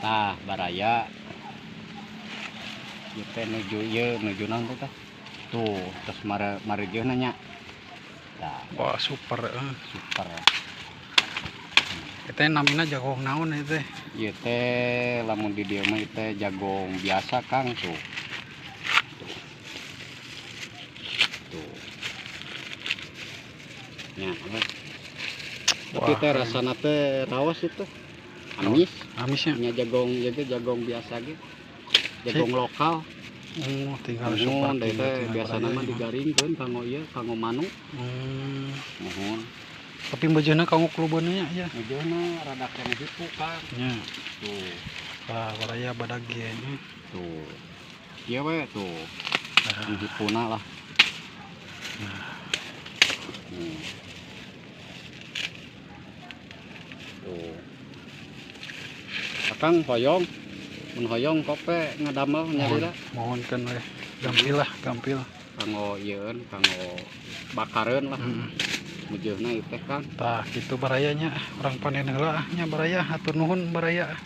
Tah baraya ieu teh nuju ieu nuju naon teh tah? Tuh, terus marejeuna nya. Tah, Wah, super eh. Super. Eta namina jagong naon ieu teh? Ieu teh lamun di dieu mah ieu teh jagong biasa, Kang, tuh. Tuh. Tuh. Nya, apa? Tapi Wah, teh rasana teh raos itu. Amis. Amisnya. Nya jagong ieu ge jagong biasa ge. Jagong lokal. Oh, tinggal super. Muhun, teh Tinggal biasana baraya mah ieu mah. Digaringkeun kanggo ieu, kanggo manuk. Muhun. Tapi bejana kanggo klubeuna nya ya. Mejeuna rada keneh hipu, Kang. Nya. Tuh, Wah, baraya badag ge nya. Tuh. Ieu we tuh, Nah, hipuna lah. Tuh. Akang hoyong, mun hoyong kope ngadamel nyalira. Mohon kan we. Gampil lah, gampil. Kanggo ieun, kanggo bakareun lah. Mejeuna ieu teh, Kang. Tah, kitu barayanya, urang panen heula nya baraya, hatur nuhun baraya.